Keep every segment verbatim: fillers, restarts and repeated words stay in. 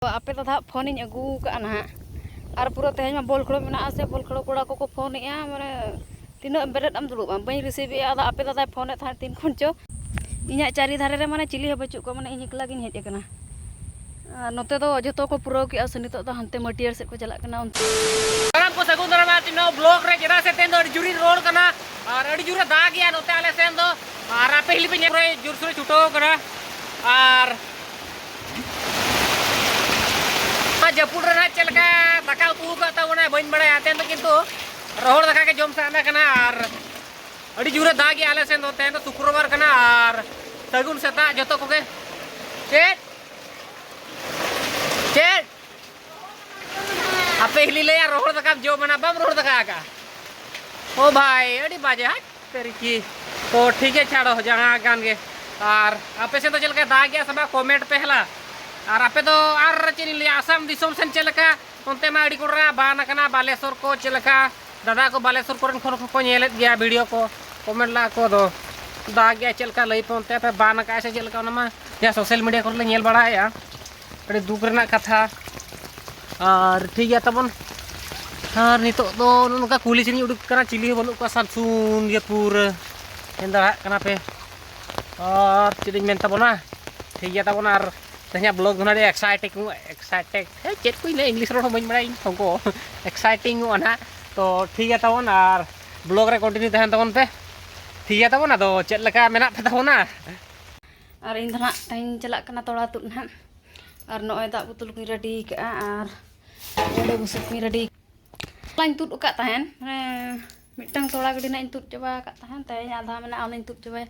ᱟᱯᱮ ᱫᱟᱫᱟ ᱦᱟᱸᱜ ᱯᱷᱳᱱᱤᱧ ᱟᱹᱜᱩ ᱟᱠᱟᱫᱼᱟ ᱱᱟᱦᱟᱜ᱾ ᱟᱨ ᱯᱩᱨᱟᱹ ᱛᱮᱦᱮᱧ ᱢᱟ ᱵᱚᱞ ᱠᱷᱮᱞᱳ ᱢᱮᱱᱟᱜᱼᱟ ᱥᱮ, ᱵᱚᱞ ᱠᱷᱮᱞᱳ ᱠᱚᱲᱟ ᱠᱚᱠᱚ ᱯᱷᱳᱱᱮᱫᱼᱟ, ᱢᱟᱱᱮ ᱛᱤᱱᱟᱹᱜ ᱮᱢ ᱵᱮᱨᱮᱫ ᱟᱢ ᱫᱩᱲᱩᱵᱼᱟ, ᱵᱟᱹᱧ receive ᱮᱫᱼᱟ᱾ ᱟᱫᱚ ᱟᱯᱮ ᱫᱟᱫᱟᱭ ᱯᱷᱳᱱᱮᱫ ᱛᱟᱦᱮᱸᱫ ᱛᱤᱱ ᱠᱷᱚᱱ ᱪᱚ᱾ ᱤᱧᱟᱹᱜ ᱪᱟᱹᱨᱤ ᱫᱷᱟᱨᱮ ᱨᱮ ᱢᱟᱱᱮ ᱪᱤᱞᱤ ᱦᱚᱸ ᱵᱟᱹᱪᱩᱜ ᱠᱚᱣᱟ, ᱢᱟᱱᱮ ᱤᱧ ᱮᱠᱞᱟ ᱜᱤᱧ ᱦᱮᱡ ᱟᱠᱟᱱᱟ᱾ ᱟᱨ ᱱᱚᱛᱮ ᱫᱚ ᱡᱚᱛᱚ ᱠᱚ ᱯᱩᱨᱟᱹᱣ ᱠᱮᱜᱼᱟ ᱥᱮ, ᱱᱤᱛᱚᱜ ᱫᱚ ᱦᱟᱱᱛᱮ ᱢᱟᱹᱴᱤᱭᱟᱹᱲ ᱥᱮᱫ ᱠᱚ ᱪᱟᱞᱟᱜ ᱠᱟᱱᱟ ᱚᱱᱛᱮ᱾ ᱥᱟᱱᱟᱢ ᱠᱚ ᱥᱟᱹᱜᱩᱱ ᱫᱟᱨᱟᱢ ᱛᱤᱧ ᱱᱚᱣᱟ vlog ᱨᱮ, ᱪᱮᱫᱟᱜ ᱥᱮ ᱛᱮᱦᱮᱧ ᱫᱚ ᱟᱹᱰᱤ ᱡᱳᱨᱤᱧ ᱨᱚᱲ ᱠᱟᱱᱟ ᱟᱨ ᱟᱹᱰᱤ ᱡᱳᱨᱮ ᱫᱟᱜ ᱜᱮᱭᱟ ᱱᱚᱛᱮ ᱟᱞᱮ ᱥᱮᱱ ᱫᱚ᱾ ᱟᱨ ᱟᱯᱮ ᱦᱤᱞᱤ ᱯᱮ ᱧᱮᱞ ᱨᱮ ᱡᱳᱨᱥᱳᱨᱮ ᱪᱷᱩᱴᱟᱹᱣ ᱠᱟᱱᱟ᱾ ᱟᱨ ᱚᱱᱟ ᱡᱟᱹᱯᱩᱫ ᱨᱮ ᱱᱟᱦᱟᱜ ᱪᱮᱫ ᱞᱮᱠᱟ ᱫᱟᱠᱟ ᱩᱛᱩ ᱟᱠᱟᱫ ᱛᱟᱵᱚᱱᱟ ᱵᱟᱹᱧ ᱵᱟᱲᱟᱭᱟ, ᱛᱮᱦᱮᱧ ᱫᱚ ᱠᱤᱱᱛᱩ ᱨᱚᱦᱚᱲ ᱫᱟᱠᱟ ᱜᱮ ᱡᱚᱢ ᱥᱟᱱᱟ ᱠᱟᱱᱟ᱾ ᱟᱨ ᱟᱹᱰᱤ ᱡᱳᱨᱮ ᱫᱟᱜ ᱜᱮᱭᱟ ᱟᱞᱮ ᱥᱮᱱ ᱫᱚ, ᱛᱮᱦᱮᱧ ᱫᱚ ᱥᱩᱠᱨᱚᱵᱟᱨ ᱠᱟᱱᱟ᱾ ᱟᱨ ᱥᱟᱹᱜᱩᱱ ᱥᱮᱛᱟᱜ ᱡᱚᱛᱚ ᱠᱚᱜᱮ᱾ ᱪᱮᱫ ᱪᱮᱫ ᱟᱯᱮ ᱦᱤᱞᱤ ᱞᱟᱹᱭᱟ ᱨᱚᱦᱚᱲ ᱫᱟᱠᱟᱢ ᱡᱚᱢ ᱮᱱᱟ, ᱵᱟᱢ ᱨᱚᱦᱚᱲ ᱫᱟᱠᱟ ᱟᱠᱟᱫᱼᱟ? ᱳ ᱵᱷᱟᱭ, ᱟᱹᱰᱤ ᱵᱟᱡᱮ, ᱦᱟᱴ ᱛᱮᱨᱤᱠᱤ᱾ ᱛᱚ ᱴᱷᱤᱠ ᱜᱮ, ᱪᱷᱟᱲᱚ, ᱡᱟᱦᱟᱸ ᱜᱟᱱ ᱜᱮ᱾ ᱟᱨ ᱟᱯᱮ ᱥᱮᱫ ᱫᱚ ᱪᱮᱫ ᱞᱮᱠᱟ ᱫᱟᱜ ᱜᱮᱭᱟ ᱥᱮ ᱵᱟᱝ, comment ᱯᱮ ᱦᱮᱞᱟ᱾ ᱟᱨ ᱟᱯᱮ ᱫᱚ ᱟᱨ ᱪᱮᱫ ᱤᱧ ᱞᱟᱹᱭᱟ, ᱟᱥᱟᱢ ᱫᱤᱥᱚᱢ ᱥᱮᱱ ᱪᱮᱫ ᱞᱮᱠᱟ ᱚᱱᱛᱮ ᱢᱟ ᱟᱹᱰᱤ ᱠᱚᱰᱨᱟ ᱵᱟᱱ ᱟᱠᱟᱱᱟ, ᱵᱟᱞᱮᱥᱚᱨ ᱠᱚ ᱪᱮᱫ ᱞᱮᱠᱟ? ᱫᱟᱫᱟ ᱠᱚ ᱵᱟᱞᱮᱥᱚᱨ ᱠᱚᱨᱮᱱ ᱠᱷᱚᱱ ᱦᱚᱸᱠᱚ ᱧᱮᱞᱮᱫ ᱜᱮᱭᱟ video ᱠᱚ, comment ᱞᱟᱜᱼᱟ ᱠᱚ᱾ ᱟᱫᱚ ᱫᱟᱜ ᱜᱮᱭᱟ ᱪᱮᱫ ᱞᱮᱠᱟ, ᱞᱟᱹᱭ ᱯᱮ ᱚᱱᱛᱮ ᱟᱯᱮ, ᱵᱟᱱ ᱟᱠᱟᱫᱼᱟ ᱥᱮ ᱪᱮᱫ ᱞᱮᱠᱟ? ᱚᱱᱟ ᱢᱟ ᱡᱟᱦᱟᱸ social media ᱠᱚᱨᱮ ᱞᱮ ᱧᱮᱞ ᱵᱟᱲᱟᱭᱮᱫᱼᱟ, ᱟᱹᱰᱤ ᱫᱩᱠ ᱨᱮᱱᱟᱜ ᱠᱟᱛᱷᱟ᱾ ᱟᱨ ᱴᱷᱤᱠ ᱜᱮᱭᱟ ᱛᱟᱵᱚᱱ, ᱟᱨ ᱱᱤᱛᱚᱜ ᱫᱚ ᱱᱚᱜᱼᱚ ᱱᱚᱝᱠᱟ ᱠᱩᱞᱦᱤ ᱥᱮᱫ ᱤᱧ ᱩᱰᱩᱠ ᱠᱟᱱᱟ, ᱪᱤᱞᱤ ᱦᱚᱸ ᱵᱟᱹᱱᱩᱜ ᱠᱚᱣᱟ, ᱥᱟᱱᱥᱩᱱ ᱜᱮ ᱯᱩᱨᱟᱹ᱾ ᱧᱮᱞ ᱫᱟᱲᱮᱭᱟᱜ ᱠᱟᱱᱟ ᱯᱮ᱾ ᱟᱨ ᱪᱮᱫ ᱤᱧ ᱢᱮᱱ ᱛᱟᱵᱚᱱᱟ, ᱴᱷᱤᱠ ᱜᱮᱭᱟ ᱛᱟᱵᱚᱱ᱾ ᱟᱨ ᱛᱮᱦᱮᱧᱟᱜ vlog ᱫᱚ ᱱᱟᱦᱟᱜ ᱟᱹᱰᱤ exciting, exciting, ᱦᱮᱸ, ᱪᱮᱫ ᱠᱚᱧ ᱞᱟᱹᱭᱟ, English ᱨᱚᱲ ᱦᱚᱸ ᱵᱟᱹᱧ ᱵᱟᱲᱟᱭᱟ ᱤᱧ ᱛᱷᱚᱝᱠᱚ᱾ Exciting ᱚᱜᱼᱟ ᱱᱟᱦᱟᱜ᱾ ᱛᱚ ᱴᱷᱤᱠ ᱜᱮᱭᱟ ᱛᱟᱵᱚᱱ, ᱟᱨ vlog ᱨᱮ continue ᱛᱟᱦᱮᱱ ᱛᱟᱵᱚᱱ ᱯᱮ᱾ ᱴᱷᱤᱠ ᱜᱮᱭᱟ ᱛᱟᱵᱚᱱ, ᱟᱫᱚ ᱪᱮᱫ ᱞᱮᱠᱟ ᱢᱮᱱᱟᱜ ᱯᱮ ᱛᱟᱵᱚᱱᱟ? ᱟᱨ ᱤᱧ ᱫᱚ ᱱᱟᱦᱟᱜ ᱛᱮᱦᱮᱧ ᱪᱟᱞᱟᱜ ᱠᱟᱱᱟ ᱛᱚᱲᱟ ᱛᱩᱫ ᱱᱟᱦᱟᱜ᱾ ᱟᱨ ᱱᱚᱜᱼᱚᱭ ᱫᱟᱜ ᱵᱳᱛᱚᱞ ᱠᱚᱧ ready ᱠᱟᱜᱼᱟ, ᱟᱨ ᱱᱚᱰᱮ ᱵᱩᱥᱩᱵ ᱠᱚᱧ ready᱾ ᱛᱚᱞᱟᱧ ᱛᱩᱫ ᱟᱠᱟᱫ ᱛᱟᱦᱮᱸᱱ, ᱢᱟᱱᱮ ᱢᱤᱫᱴᱟᱝ ᱛᱚᱲᱟ ᱜᱟᱹᱰᱤ ᱱᱟᱜ ᱤᱧ ᱛᱩᱫ ᱪᱟᱵᱟ ᱟᱠᱟᱫ ᱛᱟᱦᱮᱸᱱ, ᱛᱮᱦᱮᱧ ᱟᱫᱷᱟ ᱢᱮᱱᱟᱜᱼᱟ, ᱚᱱᱟᱧ ᱛᱩᱫ ᱪᱟᱵᱟᱭᱟ᱾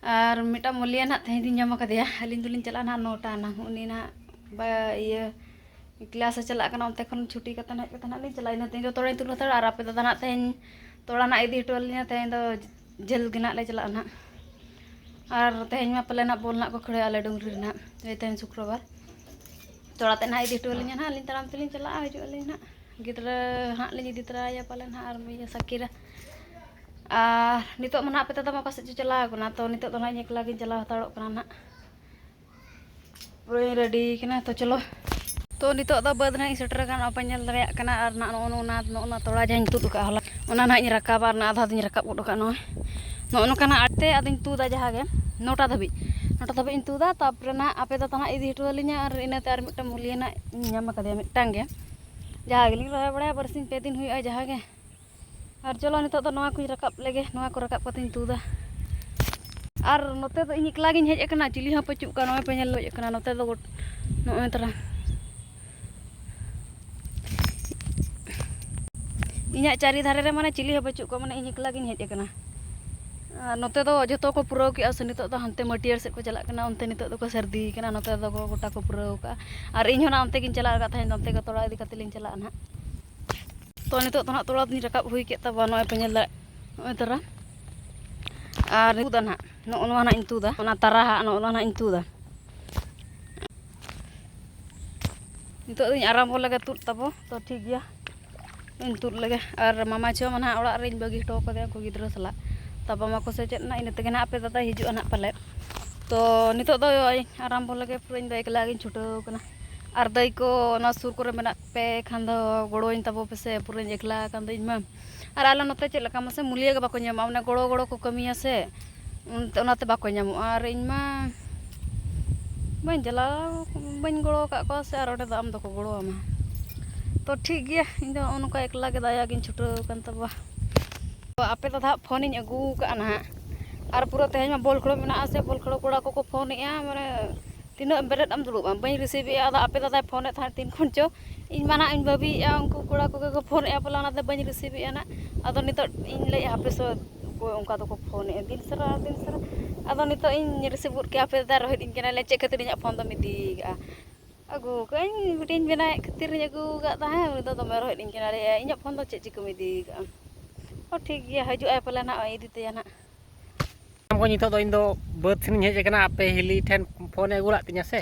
ᱟᱨ ᱢᱤᱫᱴᱟᱝ ᱢᱚᱞᱤᱭᱟ ᱱᱟᱜ ᱛᱮᱦᱮᱧ ᱫᱚᱧ ᱡᱚᱢ ᱟᱠᱟᱫᱮᱭᱟ᱾ ᱟᱹᱞᱤᱧ ᱫᱚᱞᱤᱧ ᱪᱟᱞᱟᱜᱼᱟ ᱱᱟᱜ ᱱᱚᱴᱟ ᱱᱟᱜ, ᱩᱱᱤ ᱱᱟᱜ ᱵᱟ ᱤᱭᱟᱹ class ᱮ ᱪᱟᱞᱟᱜ ᱠᱟᱱᱟ, ᱚᱱᱛᱮ ᱠᱷᱚᱱ ᱪᱷᱩᱴᱤ ᱠᱟᱛᱮ ᱦᱮᱡ ᱠᱟᱛᱮ ᱱᱟᱜ ᱞᱤᱧ ᱪᱟᱞᱟᱜᱼᱟ᱾ ᱤᱱᱟᱹ ᱛᱮᱦᱮᱧ ᱫᱚ ᱛᱚᱲᱟᱧ ᱛᱩᱫ ᱦᱟᱛᱟᱲᱟ᱾ ᱟᱨ ᱟᱯᱮ ᱫᱟᱫᱟ ᱱᱟᱜ ᱛᱮᱦᱮᱧ ᱛᱚᱲᱟ ᱱᱟᱜ ᱤᱫᱤ ᱦᱚᱴᱚ ᱟᱹᱞᱤᱧᱟ, ᱛᱮᱦᱮᱧ ᱫᱚ ᱡᱷᱟᱹᱞ ᱜᱮ ᱱᱟᱜ ᱞᱮ ᱪᱟᱞᱟᱜᱼᱟ ᱱᱟᱜ᱾ ᱟᱨ ᱛᱮᱦᱮᱧ ᱢᱟ ᱯᱟᱞᱮ ᱱᱟᱜ ᱵᱚᱞ ᱱᱟᱜ ᱠᱚ ᱠᱷᱟᱹᱲᱟ ᱟᱞᱮ ᱰᱩᱝᱨᱤ ᱨᱮ ᱱᱟᱜ, ᱛᱮᱦᱮᱧ ᱥᱩᱠᱨᱚᱵᱟᱨ᱾ ᱛᱚᱲᱟ ᱛᱮ ᱱᱟᱜ ᱤᱫᱤ ᱦᱚᱴᱚ ᱟᱹᱞᱤᱧᱟ ᱱᱟᱜ, ᱟᱹᱞᱤᱧ ᱛᱟᱲᱟᱢ ᱛᱮᱞᱤᱧ ᱪᱟᱞᱟᱜᱼᱟ, ᱦᱤᱡᱩᱜ ᱟᱹᱞᱤᱧ ᱱᱟᱜ᱾ ᱜᱤᱫᱽᱨᱟᱹ ᱦᱟᱸᱜ ᱞᱤᱧ ᱤᱫᱤ ᱛᱚᱨᱟᱭᱟ ᱯᱟᱞᱮ ᱱᱟᱜ, ᱟᱨ ᱢᱤᱭᱟᱹ ᱥᱟᱠᱤᱨᱟ᱾ ᱟᱨ ᱱᱤᱛᱚᱜ ᱢᱟ ᱱᱟᱜ ᱟᱯᱮ ᱫᱟᱫᱟ ᱢᱟ ᱚᱠᱟ ᱥᱮᱫ ᱪᱚ ᱪᱟᱞᱟᱣ ᱠᱟᱱᱟ, ᱛᱚ ᱱᱤᱛᱚᱜ ᱫᱚ ᱱᱟᱜ ᱤᱧ ᱮᱠᱞᱟ ᱜᱤᱧ ᱪᱟᱞᱟᱣ ᱦᱟᱛᱟᱲᱚᱜ ᱠᱟᱱᱟ ᱱᱟᱜ᱾ ᱯᱩᱨᱟᱹᱧ ᱨᱮᱰᱤ ᱠᱟᱱᱟ, ᱛᱚ ᱪᱚᱞᱚ᱾ ᱛᱚ ᱱᱤᱛᱚᱜ ᱫᱚ ᱵᱟᱹᱫᱽ ᱱᱟᱦᱟᱜ ᱤᱧ ᱥᱮᱴᱮᱨ ᱟᱠᱟᱱᱟ, ᱟᱯᱮ ᱧᱮᱞ ᱫᱟᱲᱮᱭᱟᱜ ᱠᱟᱱᱟ᱾ ᱟᱨ ᱱᱟᱜ ᱱᱚᱜᱼᱚ ᱱᱚᱣᱟ, ᱱᱚᱜᱼᱚ ᱱᱚᱣᱟ ᱛᱚᱲᱟ ᱡᱟᱦᱟᱸᱧ ᱛᱩᱫ ᱟᱠᱟᱫᱼᱟ ᱦᱚᱞᱟ, ᱚᱱᱟ ᱱᱟᱦᱟᱜ ᱤᱧ ᱨᱟᱠᱟᱵᱟ, ᱟᱨ ᱚᱱᱟ ᱟᱫᱷᱟ ᱫᱚᱧ ᱨᱟᱠᱟᱵ ᱜᱚᱫ ᱟᱠᱟᱫ ᱱᱚᱜᱼᱚᱭ᱾ ᱱᱚᱜᱼᱚ ᱱᱚᱝᱠᱟᱱᱟᱜ ᱟᱴ ᱛᱮ ᱟᱫᱚᱧ ᱛᱩᱫᱟ ᱡᱟᱦᱟᱸ ᱜᱮ, ᱱᱚᱴᱟ ᱫᱷᱟᱹᱵᱤᱡ, ᱱᱚᱴᱟ ᱫᱷᱟᱹᱵᱤᱡ ᱤᱧ ᱛᱩᱫᱟ᱾ ᱛᱟᱨᱯᱚᱨᱮ ᱱᱟᱦᱟᱜ ᱟᱯᱮ ᱫᱚ ᱛᱟᱦᱟᱜ ᱤᱫᱤ ᱦᱚᱴᱚ ᱟᱹᱞᱤᱧᱟ, ᱟᱨ ᱤᱱᱟᱹᱛᱮ ᱟᱨ ᱢᱤᱫᱴᱟᱝ ᱢᱩᱞᱤᱭᱟᱹ ᱱᱟᱦᱟᱜ ᱤᱧ ᱧᱟᱢ ᱟᱠᱟᱫᱮᱭᱟ ᱢᱤᱫᱴᱟᱝ ᱜᱮ᱾ ᱡᱟᱦᱟᱸ ᱜᱮᱞᱤᱧ ᱨᱚᱦᱚᱭ ᱵᱟᱲᱟᱭᱟ, ᱵᱟᱨᱥᱤᱧ ᱯᱮ ᱫᱤᱱ ᱦᱩᱭᱩᱜᱼᱟ ᱡᱟᱦᱟᱸ ᱜᱮ᱾ ᱟᱨ ᱪᱚᱞᱚ, ᱱᱤᱛᱚᱜ ᱫᱚ ᱱᱚᱣᱟ ᱠᱚᱧ ᱨᱟᱠᱟᱵ ᱞᱮᱜᱮ, ᱱᱚᱣᱟ ᱠᱚ ᱨᱟᱠᱟᱵ ᱠᱟᱛᱮᱧ ᱛᱩᱫᱟ᱾ ᱟᱨ ᱱᱚᱛᱮ ᱫᱚ ᱤᱧ ᱮᱠᱞᱟ ᱜᱤᱧ ᱦᱮᱡ ᱟᱠᱟᱱᱟ, ᱪᱤᱞᱤ ᱦᱚᱸ ᱯᱟᱹᱪᱩᱜ ᱠᱚᱣᱟ᱾ ᱱᱚᱜᱼᱚᱭ ᱯᱮ ᱧᱮᱞ ᱦᱮᱡ ᱟᱠᱟᱱᱟ, ᱱᱚᱛᱮ ᱫᱚ ᱜᱚᱴ-, ᱱᱚᱜᱼᱚᱭ ᱛᱟᱨᱟ ᱤᱧᱟᱹᱜ ᱪᱟᱹᱨᱤ ᱫᱷᱟᱨᱮ ᱨᱮ ᱢᱟᱱᱮ ᱪᱤᱞᱤ ᱦᱚᱸ ᱯᱟᱹᱪᱩᱜ ᱠᱚᱣᱟ, ᱢᱟᱱᱮ ᱤᱧ ᱮᱠᱞᱟ ᱜᱤᱧ ᱦᱮᱡ ᱟᱠᱟᱱᱟ᱾ ᱟᱨ ᱱᱚᱛᱮ ᱫᱚ ᱡᱚᱛᱚ ᱠᱚ ᱯᱩᱨᱟᱹᱣ ᱠᱮᱜᱼᱟ ᱥᱮ, ᱱᱤᱛᱚᱜ ᱫᱚ ᱦᱟᱱᱛᱮ ᱢᱟᱹᱴᱭᱟᱹᱲ ᱥᱮᱫ ᱠᱚ ᱪᱟᱞᱟᱜ ᱠᱟᱱᱟ, ᱚᱱᱛᱮ ᱱᱤᱛᱚᱜ ᱫᱚᱠᱚ ᱥᱟᱹᱨᱫᱤ ᱠᱟᱱᱟ, ᱱᱚᱛᱮ ᱫᱚ ᱜᱚ-, ᱜᱚᱴᱟ ᱠᱚ ᱯᱩᱨᱟᱹᱣ ᱠᱟᱜᱼᱟ᱾ ᱟᱨ ᱤᱧ ᱦᱚᱸ ᱱᱟ ᱚᱱᱛᱮ ᱜᱤᱧ ᱪᱟᱞᱟᱣ ᱟᱠᱟᱫ ᱛᱟᱦᱮᱸᱫ, ᱚᱱᱛᱮ ᱜᱮ ᱛᱚᱲᱟ ᱤᱫᱤ ᱠᱟᱛᱮ ᱞᱤᱧ ᱪᱟᱞᱟᱜᱼᱟ ᱱᱟᱦᱟᱜ᱾ ᱛᱚ ᱱᱤᱛᱚᱜ ᱫᱚ ᱱᱟᱦᱟᱜ ᱛᱚᱲᱟ ᱫᱚᱧ ᱨᱟᱠᱟᱵ ᱦᱩᱭ ᱠᱮᱫ ᱛᱟᱵᱚᱱᱟ, ᱱᱚᱜᱼᱚᱭ ᱯᱮ ᱧᱮᱞ ᱫᱟᱲᱮᱭᱟᱜ, ᱱᱚᱜᱼᱚᱭ ᱛᱟᱨᱟ᱾ ᱟᱨ ᱛᱩᱫᱟ ᱱᱟᱦᱟᱜ, ᱱᱚᱜᱼᱚ ᱱᱚᱣᱟ ᱱᱟᱦᱟᱜ ᱤᱧ ᱛᱩᱫᱟ, ᱚᱱᱟ ᱛᱟᱨᱟ ᱦᱟᱸᱜ ᱱᱚᱜᱼᱚ ᱱᱚᱣᱟ ᱱᱟᱦᱟᱜ ᱤᱧ ᱛᱩᱫᱟ᱾ ᱱᱤᱛᱚᱜ ᱫᱚᱧ ᱟᱨᱟᱢᱵᱚ ᱞᱮᱜᱮ ᱛᱩᱫ ᱛᱟᱵᱚ, ᱛᱚ ᱴᱷᱤᱠ ᱜᱮᱭᱟ, ᱤᱧ ᱛᱩᱫ ᱞᱮᱜᱮ᱾ ᱟᱨ ᱢᱟᱢᱟ ᱪᱷᱚ ᱢᱟ ᱱᱟᱦᱟᱜ ᱚᱲᱟᱜ ᱨᱮᱧ ᱵᱟᱹᱜᱤ ᱦᱚᱴᱚ ᱠᱟᱫᱮᱭᱟ ᱩᱱᱠᱩ ᱜᱤᱫᱽᱨᱟᱹ ᱥᱟᱞᱟᱜ᱾ ᱛᱟᱵᱚ ᱢᱟᱠᱚ ᱥᱮ ᱪᱮᱫ ᱱᱟᱜ, ᱤᱱᱟᱹ ᱛᱮᱜᱮ ᱱᱟᱜ ᱟᱯᱮ ᱫᱟᱫᱟᱭ ᱦᱤᱡᱩᱜᱼᱟ ᱱᱟᱜ ᱯᱟᱞᱮᱫ᱾ ᱛᱚ ᱱᱤᱛᱚᱜ ᱫᱚ ᱟᱨᱟᱢᱵᱚ ᱞᱮᱜᱮ, ᱯᱩᱨᱟᱹ ᱤᱧ ᱫᱚ ᱮᱠᱞᱟ ᱜᱤᱧ ᱪᱷᱩᱴᱟᱹᱣ ᱠᱟᱱᱟ᱾ ᱟᱨ ᱫᱟᱹᱭ ᱠᱚ ᱚᱱᱟ ᱥᱩᱨ ᱠᱚᱨᱮ ᱢᱮᱱᱟᱜ ᱯᱮ ᱠᱷᱟᱱ ᱫᱚ ᱜᱚᱲᱚᱣᱟᱹᱧ ᱛᱟᱵᱚ ᱯᱮᱥᱮ, ᱯᱩᱨᱟᱹᱧ ᱮᱠᱞᱟ ᱟᱠᱟᱱ ᱫᱚ ᱤᱧ ᱢᱟ᱾ ᱟᱨ ᱟᱞᱮ ᱱᱚᱛᱮ ᱪᱮᱫ ᱞᱮᱠᱟ ᱢᱟᱥᱮ, ᱢᱩᱞᱤᱭᱟᱹ ᱜᱮ ᱵᱟᱠᱚ ᱧᱟᱢᱚᱜᱼᱟ, ᱢᱟᱱᱮ ᱜᱚᱲᱚ ᱜᱚᱲᱚ ᱠᱚ ᱠᱟᱹᱢᱤᱭᱟ ᱥᱮ, ᱚᱱᱛᱮ, ᱚᱱᱟᱛᱮ ᱵᱟᱠᱚ ᱧᱟᱢᱚᱜᱼᱟ᱾ ᱟᱨ ᱤᱧ ᱢᱟ ᱵᱟᱹᱧ ᱪᱟᱞᱟᱣ, ᱵᱟᱹᱧ ᱜᱚᱲᱚ ᱟᱠᱟᱫ ᱠᱚᱣᱟ ᱥᱮ, ᱟᱨ ᱚᱸᱰᱮ ᱫᱚ ᱟᱢ ᱫᱚᱠᱚ ᱜᱚᱲᱚ ᱟᱢᱟ᱾ ᱛᱚ ᱴᱷᱤᱠ ᱜᱮᱭᱟ, ᱤᱧ ᱫᱚ ᱱᱚᱜᱼᱚ ᱱᱚᱝᱠᱟ ᱮᱠᱞᱟ ᱜᱮ ᱫᱟᱭᱟ ᱜᱤᱧ ᱪᱷᱩᱴᱟᱹᱣ ᱟᱠᱟᱱ ᱛᱟᱵᱚᱣᱟ᱾ ᱛᱚ ᱟᱯᱮ ᱫᱚ ᱦᱟᱸᱜ ᱯᱷᱳᱱᱤᱧ ᱟᱹᱜᱩ ᱟᱠᱟᱫᱼᱟ ᱱᱟᱦᱟᱜ, ᱟᱨ ᱯᱩᱨᱟᱹ ᱛᱮᱦᱮᱧ ᱢᱟ ᱵᱚᱞ ᱠᱷᱮᱞᱳ ᱢᱮᱱᱟᱜᱼᱟ ᱥᱮ, ᱵᱚᱞ ᱠᱷᱮᱞᱳ ᱠᱚᱲᱟ ᱠᱚᱠᱚ ᱯᱷᱳᱱᱮᱫᱼᱟ, ᱢᱟᱱᱮ ᱛᱤᱱᱟᱹᱜ ᱵᱮᱨᱮᱫ ᱮᱢ ᱫᱩᱲᱩᱵᱼᱟ, ᱵᱟᱹᱧ ᱨᱤᱥᱤᱵᱷ ᱮᱫᱼᱟ᱾ ᱟᱫᱚ ᱟᱯᱮ ᱫᱟᱫᱟᱭ ᱯᱷᱳᱱᱮᱫ ᱛᱟᱦᱮᱸᱫ ᱛᱤᱱ ᱠᱷᱚᱱ ᱪᱚ, ᱤᱧ ᱢᱟ ᱱᱟᱦᱟᱜ ᱤᱧ ᱵᱷᱟᱹᱵᱤᱭᱮᱫᱼᱟ ᱩᱱᱠᱩ ᱠᱚᱲᱟ ᱠᱚᱜᱮ ᱠᱚ ᱯᱷᱳᱱᱮᱫᱼᱟ ᱯᱟᱞᱮ, ᱚᱱᱟᱛᱮ ᱵᱟᱹᱧ ᱨᱤᱥᱤᱵᱷ ᱮᱫᱼᱟ ᱱᱟᱦᱟᱜ᱾ ᱟᱫᱚ ᱱᱤᱛᱚᱜ ᱤᱧ ᱞᱟᱹᱭᱮᱫᱼᱟ ᱦᱟᱯᱮ ᱥᱮ ᱚᱠᱚᱭ ᱚᱱᱠᱟ ᱫᱚᱠᱚ ᱯᱷᱳᱱᱮᱫᱼᱟ ᱫᱤᱱ ᱥᱟᱨᱟ ᱫᱤᱱ ᱥᱟᱨᱟ᱾ ᱟᱫᱚ ᱱᱤᱛᱚᱜ ᱤᱧ ᱨᱤᱥᱤᱵᱷ ᱜᱚᱫ ᱠᱮᱫᱼᱟ, ᱟᱯᱮ ᱫᱟᱫᱟᱭ ᱨᱚᱦᱮᱫ ᱤᱧ ᱠᱟᱱᱟ, ᱞᱟᱹᱭ ᱪᱮᱫ ᱠᱷᱟᱹᱛᱤᱨ ᱤᱧᱟᱹᱜ ᱯᱷᱳᱱ ᱫᱚᱢ ᱤᱫᱤ ᱠᱟᱜᱼᱟ᱾ ᱟᱹᱜᱩ ᱠᱟᱜᱼᱟᱹᱧ, ᱵᱤᱴᱤᱧ ᱵᱮᱱᱟᱣᱮᱫ ᱠᱷᱟᱹᱛᱤᱨ ᱤᱧ ᱟᱹᱜᱩ ᱟᱠᱟᱫ ᱛᱟᱦᱮᱸᱫ, ᱩᱱᱤ ᱫᱚ ᱫᱚᱢᱮ ᱨᱚᱦᱮᱫ ᱤᱧ ᱠᱟᱱᱟ, ᱞᱟᱹᱭᱮᱫᱼᱟ ᱤᱧᱟᱹᱜ ᱯᱷᱳᱱ ᱫᱚ ᱪᱮᱫ ᱪᱤᱠᱟᱹᱢ ᱤᱫᱤ ᱠᱟᱜᱼᱟ᱾ ᱚ ᱴᱷᱤᱠ ᱜᱮᱭᱟ, ᱦᱤᱡᱩᱜ ᱟᱭ ᱯᱟᱞᱮ ᱱᱟᱦᱟᱜ ᱤᱫᱤ ᱛᱟᱭᱟ ᱱᱟᱦᱟᱜ᱾ ᱥᱟᱱᱟᱢ ᱠᱚ, ᱱᱤᱛᱚᱜ ᱫᱚ ᱤᱧ ᱫᱚ ᱵᱟᱹᱫᱽ ᱥᱮᱱᱤᱧ ᱦᱮᱡ ᱟᱠᱟᱱᱟ, ᱟᱯᱮ ᱦᱤᱞᱤ ᱴᱷᱮᱱ ᱯᱷᱳᱱ ᱮ ᱟᱹᱜᱩ ᱞᱟᱜ ᱛᱤᱧᱟ ᱥᱮ,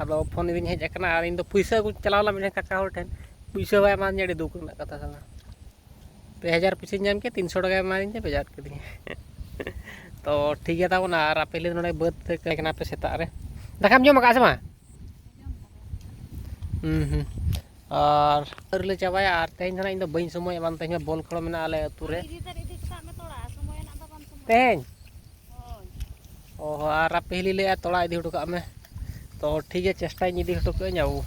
ᱟᱫᱚ ᱯᱷᱳᱱ ᱤᱫᱤᱧ ᱦᱮᱡ ᱟᱠᱟᱱᱟ᱾ ᱟᱨ ᱤᱧ ᱫᱚ ᱯᱩᱭᱥᱟᱹ ᱟᱹᱜᱩ ᱪᱟᱞᱟᱣ ᱞᱮᱱᱟ ᱢᱤᱫᱴᱮᱱ ᱠᱟᱠᱟ ᱦᱚᱲ ᱴᱷᱮᱱ, ᱯᱩᱭᱥᱟᱹ ᱵᱟᱭ ᱮᱢᱟᱫᱤᱧᱟ, ᱟᱹᱰᱤ ᱫᱩᱠ ᱨᱮᱱᱟᱜ ᱠᱟᱛᱷᱟ ᱠᱟᱱᱟ᱾ ᱯᱮ ᱦᱟᱡᱟᱨ ᱯᱩᱭᱥᱟᱹᱧ ᱧᱟᱢ ᱠᱮᱫ, ᱛᱤᱱᱥᱚ ᱴᱟᱠᱟᱭ ᱮᱢᱟᱫᱤᱧ ᱛᱮ ᱵᱷᱮᱡᱟ ᱠᱤᱫᱤᱧᱟ᱾ ᱛᱚ ᱴᱷᱤᱠ ᱜᱮᱭᱟ ᱛᱟᱵᱚᱱᱟ, ᱟᱨ ᱟᱯᱮ ᱦᱤᱞᱤ ᱱᱚᱰᱮ ᱵᱟᱹᱫᱽ ᱨᱮ ᱠᱟᱱᱟ ᱯᱮ ᱥᱮᱛᱟᱜ ᱨᱮ, ᱫᱟᱠᱟᱢ ᱡᱚᱢ ᱟᱠᱟᱫᱼᱟ ᱥᱮ ᱵᱟᱝ? ᱦᱩᱸ, ᱦᱩᱸ᱾ ᱟᱨ ᱟᱹᱣᱨᱤ ᱞᱮ ᱪᱟᱵᱟᱭᱟ, ᱟᱨ ᱛᱮᱦᱮᱧ ᱫᱚ ᱱᱟᱜ ᱤᱧ ᱫᱚ ᱵᱟᱹᱧ ᱥᱚᱢᱚᱭᱚᱜᱼᱟ, ᱵᱟᱝ ᱛᱮᱦᱮᱧ ᱢᱟ ᱵᱚᱞ ᱠᱷᱮᱞᱳ ᱢᱮᱱᱟᱜᱼᱟ ᱟᱞᱮ ᱟᱹᱛᱩ ᱨᱮ᱾ ᱤᱫᱤ ᱛᱟᱨ ᱤᱫᱤ ᱠᱟᱜ ᱢᱮ ᱛᱷᱚᱲᱟ, ᱥᱚᱢᱚᱭ ᱨᱮᱱᱟᱜ ᱫᱚ ᱵᱟᱢ ᱥᱚᱢᱚᱭ᱾ ᱛᱮᱦᱮᱧ? ᱦᱳᱭ᱾ ᱚ ᱦᱚᱸ, ᱟᱨ ᱟᱯᱮ ᱦᱤᱞᱤ ᱞᱟᱹᱭᱮᱫᱼᱟ ᱛᱚᱲᱟ ᱤᱫᱤ ᱦᱚᱴᱚ ᱠᱟᱜ ᱢᱮ᱾ ᱛᱚ ᱴᱷᱤᱠ ᱜᱮᱭᱟ, ᱪᱮᱥᱴᱟᱭᱟᱹᱧ ᱤᱫᱤ ᱦᱚᱴᱚ ᱠᱟᱜᱼᱟᱹᱧ ᱟᱵᱚ᱾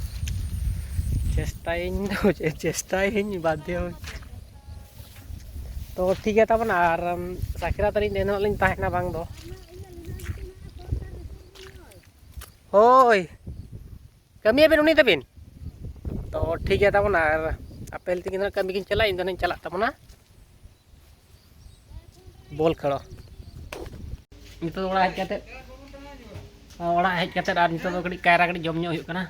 ᱪᱮᱥᱴᱟᱭᱟᱹᱧ ᱫᱚ ᱪᱮᱫ, ᱪᱮᱥᱴᱟᱭᱟᱹᱧ ᱵᱟᱫᱽᱫᱷᱚ᱾ ᱛᱚ ᱴᱷᱤᱠ ᱜᱮᱭᱟ ᱛᱟᱵᱚᱱ, ᱟᱨ ᱥᱟᱠᱨᱟᱛ ᱨᱮ ᱤᱧ ᱫᱚ ᱮᱱᱦᱤᱞᱳᱜ ᱞᱤᱧ ᱛᱟᱦᱮᱱᱟ ᱵᱟᱝ ᱫᱚ᱾ ᱦᱳᱭ, ᱠᱟᱹᱢᱤᱭᱟᱵᱤᱱ ᱩᱱᱤ ᱛᱟᱹᱵᱤᱱ᱾ ᱛᱚ ᱴᱷᱤᱠ ᱜᱮᱭᱟ ᱛᱟᱵᱚᱱ, ᱟᱨ ᱟᱯᱮ ᱛᱤᱠᱤᱱ ᱫᱚ ᱠᱟᱹᱢᱤ ᱠᱤᱱ ᱪᱟᱞᱟᱜᱼᱟ, ᱤᱧ ᱫᱚ ᱱᱟᱜ ᱤᱧ ᱪᱟᱞᱟᱜ ᱛᱟᱵᱚᱱᱟ ᱵᱚᱞ ᱠᱷᱮᱞᱳ᱾ ᱱᱤᱛᱚᱜ ᱫᱚ ᱚᱲᱟᱜ ᱦᱮᱡ ᱠᱟᱛᱮᱫ, ᱚᱲᱟᱜ ᱦᱮᱡ ᱠᱟᱛᱮᱫ ᱟᱨ ᱱᱤᱛᱚᱜ ᱫᱚ ᱠᱟᱹᱴᱤᱡ ᱠᱟᱭᱨᱟ ᱠᱟᱹᱴᱤᱡ ᱡᱚᱢ ᱧᱚᱜ ᱦᱩᱭᱩᱜ ᱠᱟᱱᱟ᱾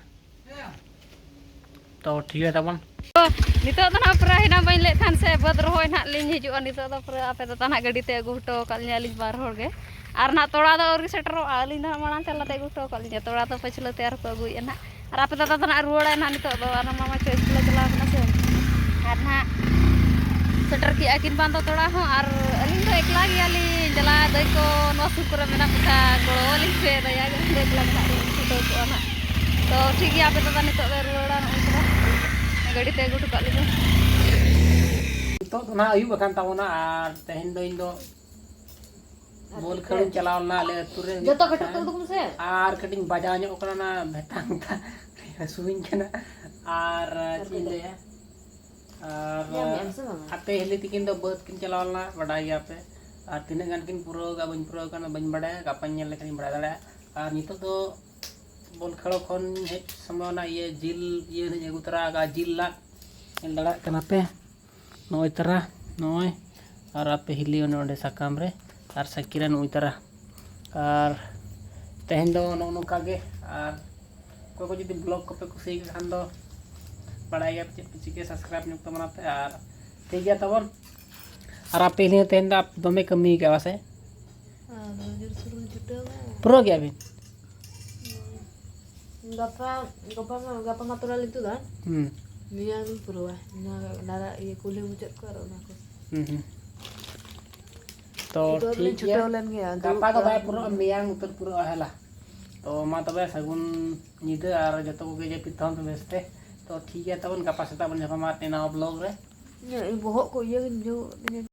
ᱛᱚ ᱴᱷᱤᱠ ᱜᱮᱭᱟ ᱛᱟᱵᱚᱱ᱾ ᱛᱚ ᱱᱤᱛᱚᱜ ᱫᱚ ᱱᱟᱜ ᱯᱩᱨᱟᱹ ᱦᱮᱱᱟᱜ ᱵᱟᱹᱧ ᱞᱟᱹᱭᱮᱫ ᱛᱟᱦᱮᱱ ᱥᱮ, ᱵᱟᱹᱫᱽ ᱨᱚᱦᱚᱭ ᱱᱟᱜ ᱞᱤᱧ ᱦᱤᱡᱩᱜᱼᱟ᱾ ᱱᱤᱛᱚᱜ ᱫᱚ ᱯᱩᱨᱟᱹ ᱟᱯᱮ ᱫᱚ ᱱᱟᱜ ᱜᱟᱹᱰᱤ ᱛᱮ ᱟᱹᱜᱩ ᱦᱚᱴᱚ ᱟᱠᱟᱫ ᱞᱤᱧᱟ ᱟᱹᱞᱤᱧ ᱵᱟᱨ ᱦᱚᱲ ᱜᱮ᱾ ᱟᱨ ᱱᱟᱜ ᱛᱚᱲᱟ ᱫᱚ ᱟᱹᱣᱨᱤ ᱥᱮᱴᱮᱨᱚᱜᱼᱟ, ᱟᱹᱞᱤᱧ ᱫᱚ ᱱᱟᱜ ᱢᱟᱲᱟᱝ ᱛᱮ ᱞᱟᱫᱮ ᱟᱹᱜᱩ ᱦᱚᱴᱚ ᱟᱠᱟᱫ ᱞᱤᱧᱟ᱾ ᱛᱚᱲᱟ ᱫᱚ ᱯᱟᱹᱪᱷᱞᱟᱹ ᱛᱮ ᱟᱨᱦᱚᱸ ᱠᱚ ᱟᱹᱜᱩᱭᱮᱫᱼᱟ ᱱᱟᱜ᱾ ᱟᱨ ᱟᱯᱮ ᱫᱟᱫᱟ ᱫᱚ ᱱᱟᱜ ᱨᱩᱣᱟᱹᱲᱟᱭ ᱱᱟᱜ ᱱᱤᱛᱚᱜ ᱫᱚ, ᱟᱨ ᱢᱟᱢᱟ ᱪᱚ ᱤᱥᱠᱩᱞᱮ ᱪᱟᱞᱟᱣ ᱠᱟᱱᱟ ᱥᱮ᱾ ᱟᱨ ᱱᱟᱜ ᱥᱮᱴᱮᱨ ᱠᱮᱜᱼᱟ ᱠᱤᱱ ᱵᱟᱝ ᱫᱚ ᱛᱚᱲᱟ ᱦᱚᱸ, ᱟᱨ ᱟᱹᱞᱤᱧ ᱫᱚ ᱮᱠᱞᱟ ᱜᱮᱭᱟᱞᱤᱧ᱾ ᱫᱮᱞᱟ ᱫᱟᱹᱭ ᱠᱚ ᱱᱚᱣᱟ ᱥᱩᱨ ᱠᱚᱨᱮ ᱢᱮᱱᱟᱜ ᱠᱚ ᱠᱷᱟᱱ ᱜᱚᱲᱚ ᱟᱹᱞᱤᱧ ᱯᱮ, ᱫᱟᱭᱟ ᱜᱮ᱾ ᱟᱹᱞᱤᱧ ᱫᱚ ᱮᱠᱞᱟ ᱜᱮ ᱱᱟᱜ ᱞᱤᱧ ᱪᱷᱩᱴᱟᱹᱣ ᱠᱚᱜᱼᱟ ᱱᱟᱜ᱾ ᱛᱚ ᱴᱷᱤᱠ ᱜᱮᱭᱟ, ᱟᱯᱮ ᱫᱟᱫᱟ ᱱᱤᱛᱚᱜ ᱞᱮ ᱨᱩᱣᱟᱹᱲᱟ, ᱱᱚᱜᱼᱚᱭ ᱛᱚᱨᱟ ᱜᱟᱹᱰᱤ ᱛᱮ ᱟᱹᱜᱩ ᱦᱚᱴᱚ ᱠᱟᱜ ᱞᱤᱧᱟ᱾ ᱱᱤᱛᱚᱜ ᱫᱚ ᱱᱟᱦᱟᱜ ᱟᱹᱭᱩᱵ ᱟᱠᱟᱱ ᱛᱟᱵᱚᱱᱟ, ᱟᱨ ᱛᱮᱦᱮᱧ ᱫᱚ ᱤᱧ ᱫᱚ ᱵᱚᱞ ᱠᱷᱮᱞ ᱤᱧ ᱪᱟᱞᱟᱣ ᱞᱮᱱᱟ ᱟᱞᱮ ᱟᱹᱛᱩ ᱨᱮ᱾ ᱡᱚᱛᱚ ᱠᱟᱹᱴᱩᱵ ᱛᱮ ᱩᱰᱩᱠ ᱢᱮᱥᱮ᱾ ᱟᱨ ᱠᱟᱹᱴᱤᱡ ᱤᱧ ᱵᱟᱡᱟᱣ ᱧᱚᱜ ᱠᱟᱱᱟ, ᱚᱱᱟ ᱵᱷᱮᱛᱟᱝ ᱛᱟ ᱦᱟᱹᱥᱩᱧ ᱠᱟᱱᱟ᱾ ᱟᱨ ᱟᱨ ᱪᱮᱫ ᱤᱧ ᱠᱟᱹᱴᱤᱡ ᱞᱟᱹᱭᱟ, ᱟᱨ ᱧᱟᱢ ᱢᱮᱭᱟᱢ ᱥᱮ ᱵᱟᱝᱟ? ᱟᱯᱮ ᱦᱤᱞᱤ ᱛᱤᱠᱤᱱ ᱫᱚ ᱵᱟᱹᱫᱽ ᱠᱤᱱ ᱪᱟᱞᱟᱣ ᱞᱮᱱᱟ, ᱵᱟᱰᱟᱭ ᱜᱮᱭᱟᱯᱮ᱾ ᱟᱨ ᱛᱤᱱᱟᱹᱜ ᱜᱟᱱ ᱠᱤᱱ ᱯᱩᱨᱟᱹᱣ ᱠᱟᱜᱼᱟ ᱵᱟᱹᱧ ᱯᱩᱨᱟᱹᱣ ᱠᱟᱱᱟ ᱵᱟᱹᱧ ᱵᱟᱰᱟᱭᱟ, ᱜᱟᱯᱟᱧ ᱧᱮᱞ ᱞᱮᱠᱷᱟᱱᱤᱧ ᱵᱟᱲᱟᱭ ᱫᱟᱲᱮᱭᱟᱜᱼᱟ᱾ ᱟᱨ ᱱᱤᱛᱚᱜ ᱫᱚ ᱵᱚᱞ ᱠᱷᱮᱞᱳ ᱠᱷᱚᱱ ᱦᱮᱡ ᱥᱚᱢᱚᱭ ᱚᱱᱟ ᱤᱭᱟᱹ ᱡᱤᱞ ᱤᱭᱟᱹ ᱦᱚᱸᱧ ᱟᱹᱜᱩ ᱛᱚᱨᱟ ᱟᱠᱟᱫᱼᱟ, ᱡᱤᱞ ᱞᱟᱫ᱾ ᱧᱮᱞ ᱫᱟᱲᱮᱭᱟᱜ ᱠᱟᱱᱟ ᱯᱮ, ᱱᱚᱜᱼᱚᱭ ᱛᱟᱨᱟ, ᱱᱚᱜᱼᱚᱭ᱾ ᱟᱨ ᱟᱯᱮ ᱦᱤᱞᱤ ᱚᱱᱮ ᱚᱸᱰᱮ ᱥᱟᱠᱟᱢ ᱨᱮ, ᱟᱨ ᱥᱟᱹᱠᱤᱨᱟ ᱱᱚᱜᱼᱚᱭ ᱛᱟᱨᱟ᱾ ᱟᱨ ᱛᱮᱦᱮᱧ ᱫᱚ ᱱᱚᱜᱼᱚ ᱱᱚᱝᱠᱟ ᱜᱮ᱾ ᱟᱨ ᱚᱠᱚᱭ ᱠᱚ ᱡᱩᱫᱤ ᱵᱞᱚᱜ ᱠᱚᱯᱮ ᱠᱩᱥᱤᱭᱟᱜ ᱠᱷᱟᱱ ᱫᱚ, ᱵᱟᱲᱟᱭ ᱜᱮᱭᱟ ᱯᱮ ᱪᱮᱫ ᱯᱮ ᱪᱤᱠᱟᱹᱭᱟ, ᱥᱟᱵᱥᱠᱨᱟᱭᱤᱵᱽ ᱧᱚᱜ ᱛᱟᱵᱚᱱᱟ ᱯᱮ᱾ ᱟᱨ ᱴᱷᱤᱠ ᱜᱮᱭᱟ ᱛᱟᱵᱚᱱ᱾ ᱟᱨ ᱟᱯᱮ ᱦᱤᱞᱤ ᱛᱮᱦᱮᱧ ᱫᱚ ᱫᱚᱢᱮ ᱠᱟᱹᱢᱤ ᱠᱟᱜᱼᱟ ᱥᱮ? ᱟᱨ ᱡᱳᱨ ᱥᱳᱨ ᱵᱚᱱ ᱪᱷᱩᱴᱟᱹᱣ ᱢᱟ᱾ ᱯᱩᱨᱟᱹᱣ ᱠᱮᱜᱼᱟ ᱵᱤᱱ? ᱜᱟᱯᱟ, ᱜᱟᱯᱟ ᱢᱟ, ᱜᱟᱯᱟ ᱢᱟ ᱛᱚᱞᱟ ᱞᱮ ᱛᱩᱫᱟ᱾ ᱦᱩᱸ᱾ ᱢᱮᱭᱟᱝ ᱞᱤᱧ ᱯᱩᱨᱟᱹᱣᱟ᱾ ᱚᱱᱟ ᱰᱟᱨᱟ ᱤᱭᱟᱹ ᱠᱩᱞᱦᱤ ᱢᱩᱪᱟᱹᱫ ᱠᱚ ᱟᱨ ᱚᱱᱟ ᱠᱚ᱾ ᱦᱩᱸ, ᱦᱩᱸ᱾ ᱛᱚ ᱱᱤᱛᱚᱜ ᱴᱷᱤᱠ ᱫᱚᱞᱤᱧ ᱜᱮᱭᱟ᱾ ᱪᱷᱩᱴᱟᱹᱣ ᱞᱮᱱ ᱜᱮᱭᱟ, ᱜᱟᱯᱟ ᱫᱩᱲᱩᱵ ᱫᱚ ᱵᱟᱭ ᱠᱚᱜᱼᱟ᱾ ᱯᱩᱨᱟᱹᱜᱼᱟ, ᱢᱮᱭᱟᱝ ᱩᱛᱟᱹᱨ ᱯᱩᱨᱟᱹᱜᱼᱟ, ᱦᱮᱞᱟ᱾ ᱛᱚ ᱢᱟ ᱛᱚᱵᱮ ᱥᱟᱹᱜᱩᱱ ᱧᱤᱫᱟᱹ ᱟᱨ ᱡᱚᱛᱚ ᱠᱚᱜᱮ ᱡᱟᱹᱯᱤᱫ ᱛᱟᱵᱚᱱ ᱯᱮ ᱵᱮᱥᱛᱮ᱾ ᱛᱚ ᱴᱷᱤᱠ ᱜᱮᱭᱟ, ᱛᱟᱵᱚᱱ ᱜᱟᱯᱟ ᱥᱮᱛᱟᱜ ᱵᱚᱱ ᱧᱟᱯᱟᱢᱟ ᱟᱨ ᱱᱟᱣᱟ ᱵᱞᱚᱜ ᱨᱮ᱾ ᱤᱧᱟᱹᱜ ᱵᱚᱦᱚᱜ ᱠᱚ ᱤᱭᱟᱹ ᱜᱤᱧ ᱵᱩᱡᱷᱟᱹᱣ ᱮᱫ ᱛᱤᱧᱟᱹ᱾